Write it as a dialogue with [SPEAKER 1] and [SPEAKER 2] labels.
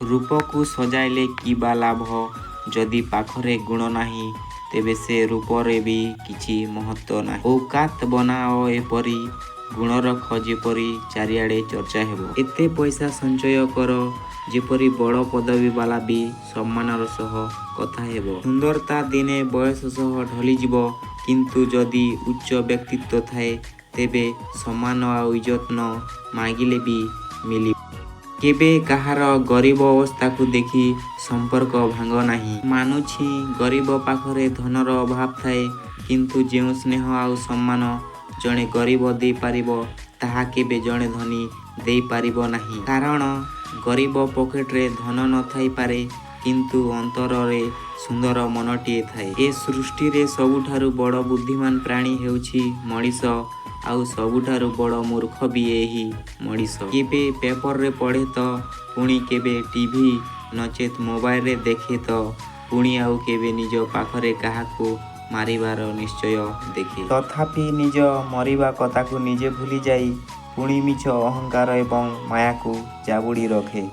[SPEAKER 1] ରୂପକୁ ସଜାଇଲେ କି ବା ଲାଭ, ଯଦି ପାଖରେ ଗୁଣ ନାହିଁ ତେବେ ସେ ରୂପରେ ବି କିଛି ମହତ୍ତ୍ୱ ନାହିଁ। ଔକାତ ବନାଅ ଏପରି, ଗୁଣ ରଖ ଯେପରି ଚାରିଆଡ଼େ ଚର୍ଚ୍ଚା ହେବ। ଏତେ ପଇସା ସଞ୍ଚୟ କର ଯେପରି ବଡ଼ ପଦବୀବାଲା ବି ସମ୍ମାନର ସହ କଥା ହେବ। ସୁନ୍ଦରତା ଦିନେ ବୟସ ସହ ଢଳିଯିବ, କିନ୍ତୁ ଯଦି ଉଚ୍ଚ ବ୍ୟକ୍ତିତ୍ୱ ଥାଏ ତେବେ ସମ୍ମାନ ଆଉ ଇଜ୍ଜତ ନ ମାଗିଲେ ବି ମିଳିବ। କେବେ କାହାର ଗରିବ ଅବସ୍ଥାକୁ ଦେଖି ସମ୍ପର୍କ ଭାଙ୍ଗ ନାହିଁ। ମାନୁଛି ଗରିବ ପାଖରେ ଧନର ଅଭାବ ଥାଏ, କିନ୍ତୁ ଯେଉଁ ସ୍ନେହ ଆଉ ସମ୍ମାନ ଜଣେ ଗରିବ ଦେଇପାରିବ ତାହା କେବେ ଜଣେ ଧନୀ ଦେଇପାରିବ ନାହିଁ। କାରଣ ଗରିବ ପକେଟରେ ଧନ ନଥାଇପାରେ, କିନ୍ତୁ ଅନ୍ତରରେ ସୁନ୍ଦର ମନଟିଏ ଥାଏ। ଏ ସୃଷ୍ଟିରେ ସବୁଠାରୁ ବଡ଼ ବୁଦ୍ଧିମାନ ପ୍ରାଣୀ ହେଉଛି ମଣିଷ, ଆଉ ସବୁଠାରୁ ବଡ଼ ମୂର୍ଖ ବି ଏହି ମଣିଷ। କେବେ ପେପରରେ ପଢ଼େ ତ ପୁଣି କେବେ ଟିଭି ନଚେତ ମୋବାଇଲରେ ଦେଖେ ତ ପୁଣି ଆଉ କେବେ ନିଜ ପାଖରେ କାହାକୁ ମାରିବାର ନିଶ୍ଚୟ ଦେଖେ। ତଥାପି ନିଜ ମରିବା କଥାକୁ ନିଜେ ଭୁଲିଯାଇ ପୁଣି ମିଛ ଅହଙ୍କାର ଏବଂ ମାୟାକୁ ଜାବୁଡ଼ି ରଖେ।